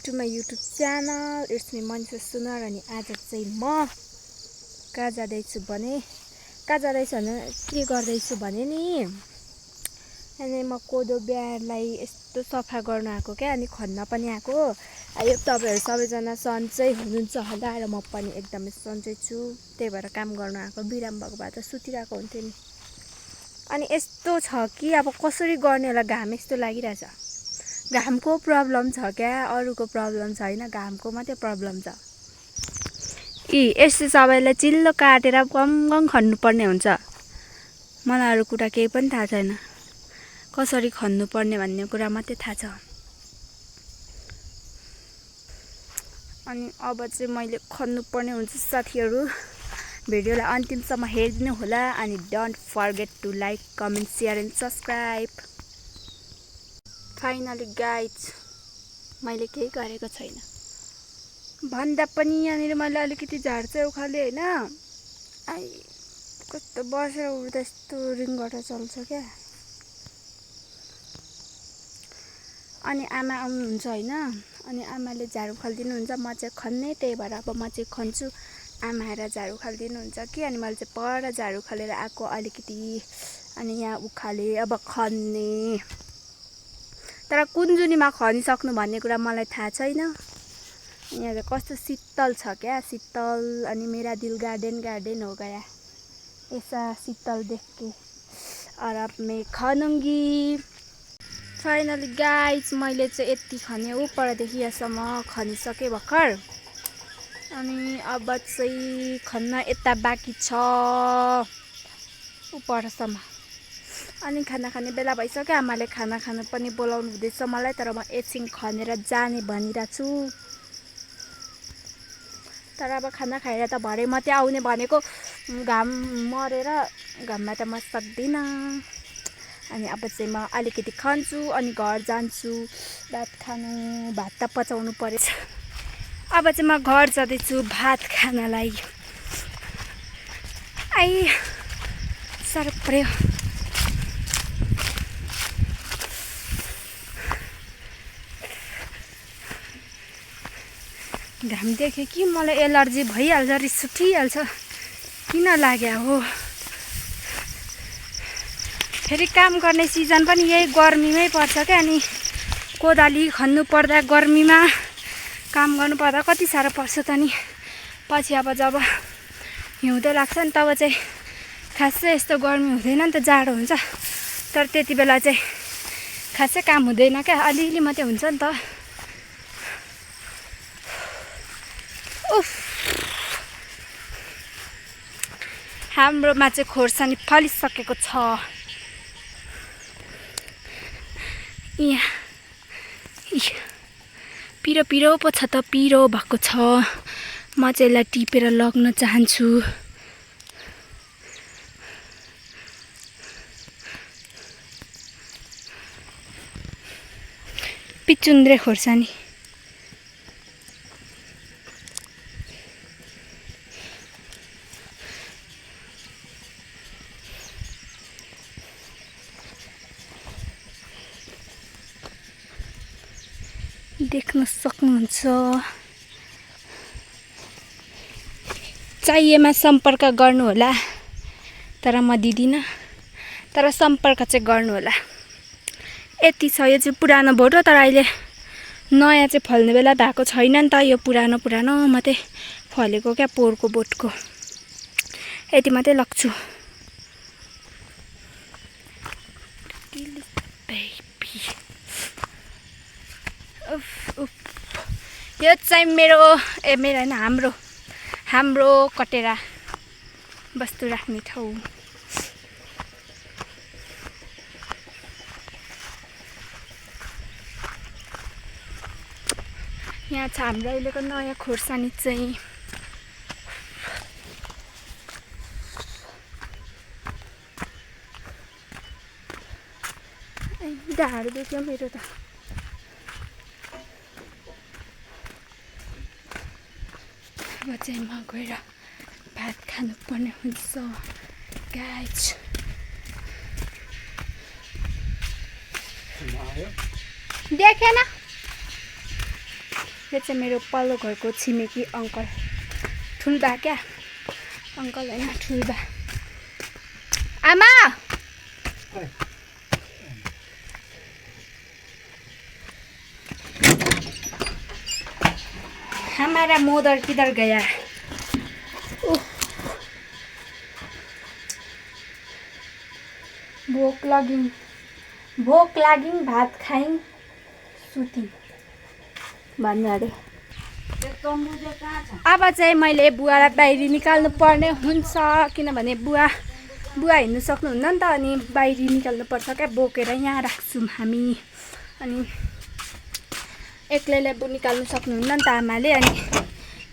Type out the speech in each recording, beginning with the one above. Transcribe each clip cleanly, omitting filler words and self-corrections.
to my YouTube channel. It's me Manisha Sunar अनि आज चाहिँ म कहाँ जाँदैछु भने के गर्दैछु भने नि अनि म कोदो ब्याडलाई यस्तो सफा गर्न आएको क्या अनि खन्न पनि आएको। यो तपाईहरु सबैजना सन्चै हुनुहुन्छ होला र म पनि एकदमै सन्चै छु। त्यही भएर काम गर्न आएको। बिराम भएको भए त सुतिरहेको हुन्थे नि। अनि यस्तो छ कि अब कसरी गर्ने होला, घाम यस्तो लागिरहेछ। घामको प्रब्लम छ क्या, अरूको प्रब्लम छैन, घामको मात्रै प्रब्लम छ। यस्तो सबैलाई चिल्लो काटेर गङ खन्नु पर्ने हुन्छ। मलाई अरू कुरा केही पनि थाहा छैन। कसरी खन्नु पर्ने भन्ने कुरा मात्रै थाहा छ। अनि अब चाहिँ मैले खन्नु पर्ने हुन्छ साथीहरु। भिडियोलाई अन्तिमसम्म हेरिदिनु होला अनि don't forget to like, comment, share and subscribe. Finally guys मैले केही गरेको छैन भन्दा पनि यहाँनिर मैले अलिकति झाड चाहिँ उखाले हैन। कस्तो बसेर उड्दा यस्तो रिङबाट चल्छ क्या। अनि आमा आउनुहुन्छ हैन। अनि आमाले झाडु उखालिदिनुहुन्छ, म चाहिँ खन्ने। त्यही भएर अब म चाहिँ खन्छु। आमा आएर झाडु उखालिदिनुहुन्छ कि अनि मैले चाहिँ पर झाडु उखालेर आएको अलिकति अनि यहाँ उखाले अब खन्ने। तर कुन खनिसक्नु भन्ने कुरा मलाई थाहा छैन। यहाँ चाहिँ कस्तो शीतल छ क्या, शीतल। अनि मेरा दिल गार्डन हो गया ऐसा शीतल देख के। और अब मैं खनुंगी। फाइनली गाइज मैले चाहिँ यति खने परदेखि यहाँसम्म खनिसके भर्खर। अनि अब चाहिँ खन्न यता बाँकी छ परसम्म। अनि खाना खाने बेला भइसक्यो। आमाले खाना खानु पनि बोलाउनु हुँदैछ मलाई। तर म एकछिन खनेर जाने भनिरहेको छु। तर अब खाना खाएर त भरे मात्रै आउने भनेको, घाम मरेर घाममा त म सक्दिनँ। अनि अब चाहिँ म अलिकति खान्छु अनि घर जान्छु भात खानु। भात त पचाउनु परेछ। अब चाहिँ म घर जाँदैछु भात खानलाई। साह्रो पर्यो। घाम देख्यो कि मलाई एलर्जी भइहाल्छ, रिस उठिहाल्छ। किन लाग्यो हो? फेरि काम गर्ने सिजन पनि यही गर्मीमै पर्छ क्या। अनि कोदाली खन्नु पर्दा गर्मीमा काम गर्नु पर्दा कति साह्रो पर्छ त नि। पछि अब जब हिउँदो लाग्छ नि तब चाहिँ खासै यस्तो गर्मी हुँदैन नि त, जाडो हुन्छ। तर त्यति बेला चाहिँ खासै काम हुँदैन क्या, अलिअलि मात्रै हुन्छ नि त। उफ, हाम्रोमा चाहिँ खोर्सानी फलिसकेको छ। यहाँ पिरो पिरो पो छ त, पिरो भएको छ। म चाहिँ यसलाई टिपेर लग्न चाहन्छु। पिचुन्द्रे खोर्सानी। देख्न सक्नुहुन्छ। चाहिएमा सम्पर्क गर्नु होला। तर म दिदिनँ, तर सम्पर्क चाहिँ गर्नु होला। यति छ। यो चाहिँ पुरानो बोट हो, तर अहिले नयाँ चाहिँ फल्ने बेला भएको छैन नि त। यो पुरानो मात्रै फलेको क्या, पोहोरको बोटको। यति मात्रै लग्छु। यो चाहिँ मेरो होइन, हाम्रो कटेरा वस्तु राख्ने ठाउँ। यहाँ छ हाम्रो अहिलेको नयाँ खोर्सानी चाहिँ। ढाड दुख्यो मेरो त। अब चाहिँ म गएर भात खानु पर्ने हुन्छ गाइज। देखेन यो चाहिँ मेरो पल्लो घरको छिमेकी अङ्कल, ठुल्बा क्या, अङ्कल होइन ठुल्बा। आमा हमारा मोदर किधर गया? भोक लाग्यो भात खाइन् सुतिन् भन्नु अरे। अब चाहिँ मैले बुवालाई बाहिर निकाल्नु पर्ने हुन्छ, किनभने बुवा हिँड्नु सक्नुहुन्न नि त, अनि बाहिर निकाल्नु पर्छ क्या, बोकेर यहाँ राख्छौँ हामी। अनि एक्लैले निकाल्नु सक्नुहुन्न नि त आमाले, अनि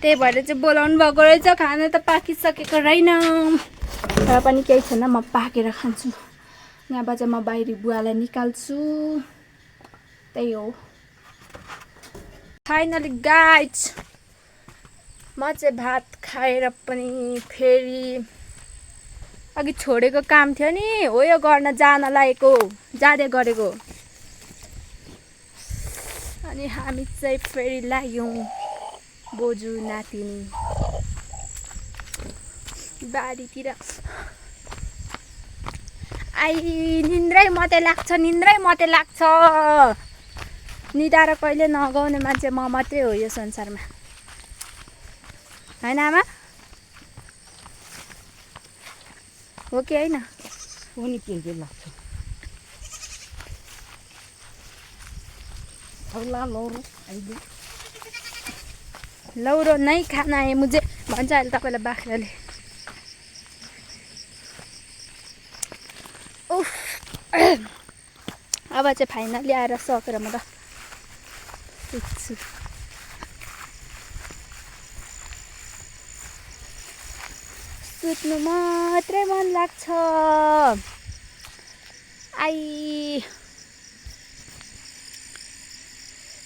त्यही भएर चाहिँ बोलाउनु भएको रहेछ। खाना त पाकिसकेको रहेन, तर पनि केही छैन, म पाकेर खान्छु। यहाँबाट म बाहिरी बुवालाई निकाल्छु, त्यही हो। फाइनली गाइज म चाहिँ भात खाएर पनि फेरि अघि छोडेको काम थियो नि, हो यो गर्न जान लागेको, जाँदै गरेको। अनि हामी चाहिँ फेरि लाग्यौँ बोजू नातिनी बारीतिर। निन्द्रै मात्रै लाग्छ। निदाएर कहिले नगाउने मान्छे म मात्रै हो यो संसारमा, होइन आमा? हो कि होइन? हो नि, के लाग्छ। लौरो नै खाना है मुझे भन्छ अहिले तपाईँलाई बाख्राले। उफ अब चाहिँ फाइनली आएर सकेर म त सुत्छु। सुत्नु मात्रै मन लाग्छ।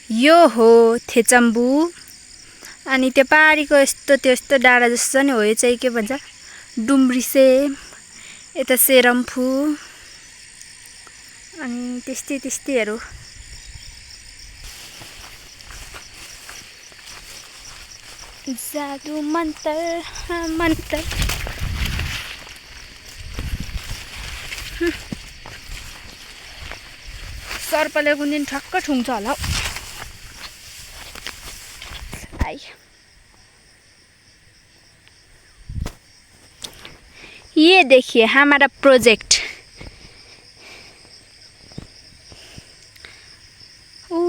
यो हो थेचम्बु, अनि त्यो पारीको यस्तो डाँडा जस्तो नि हो, यो चाहिँ के भन्छ डुम्ब्रिसे, यता सेरम्फू, अनि त्यस्तैहरू। जादु मन्तर सर्पले कुन दिन ठक्क ठुङ्छ होला हौ। ये देखिए हमारा प्रोजेक्ट।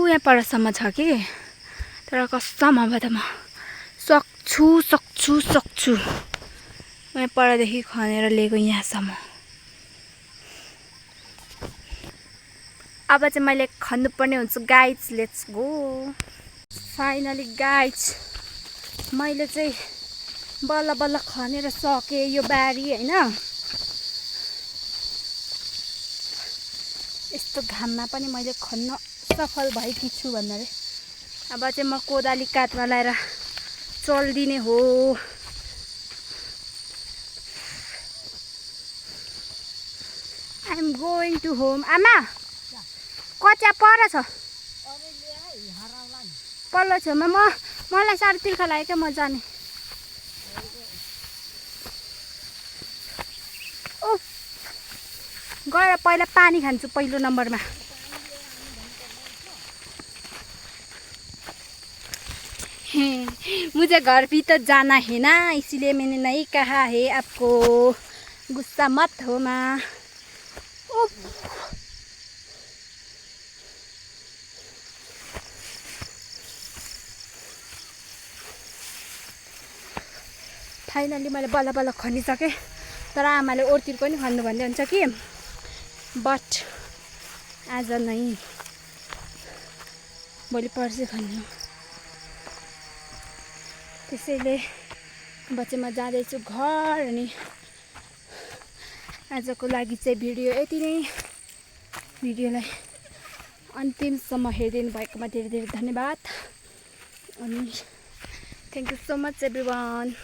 यहाँ परसम्म छ कि, तर कसम अब त म सक्छु। यहाँ परदेखि खनेर लिएको यहाँसम्म। अब चाहिँ मैले खन्नुपर्ने हुन्छ guys, let's go. Finally guys मैले चाहिँ बल्ल खनेर सकेँ यो बारी, होइन? यस्तो घाममा पनि मैले खन्न सफल भएकी छु भन्नाले। अब चाहिँ म कोदाली काठमा लाएर चल्दिने हो। I'm going to home. आमा कच्चा पर छ पल्लो छेउमा, मलाई साह्रो तिर्खा लाग्यो क्या, म जाने। गएर पहिला पानी खान्छु पहिलो नम्बरमा। मुझे घर भीतर जाना है ना, इसीलिए मैंने नहीं कहा है आपको, गुस्सा मत हो माँ। फाइनली मैले बल्ल खनिसकेँ, तर आमाले ओरतिर पनि खन्नु भन्दै हुन्छ कि, बट आज नै भोलि पर्सि खन्नु। त्यसैले अब चाहिँ म जाँदैछु घर। अनि आजको लागि चाहिँ भिडियो यति नै। भिडियोलाई अन्तिमसम्म हेरिदिनु भएकोमा धेरै धेरै धन्यवाद। अनि thank you so much everyone.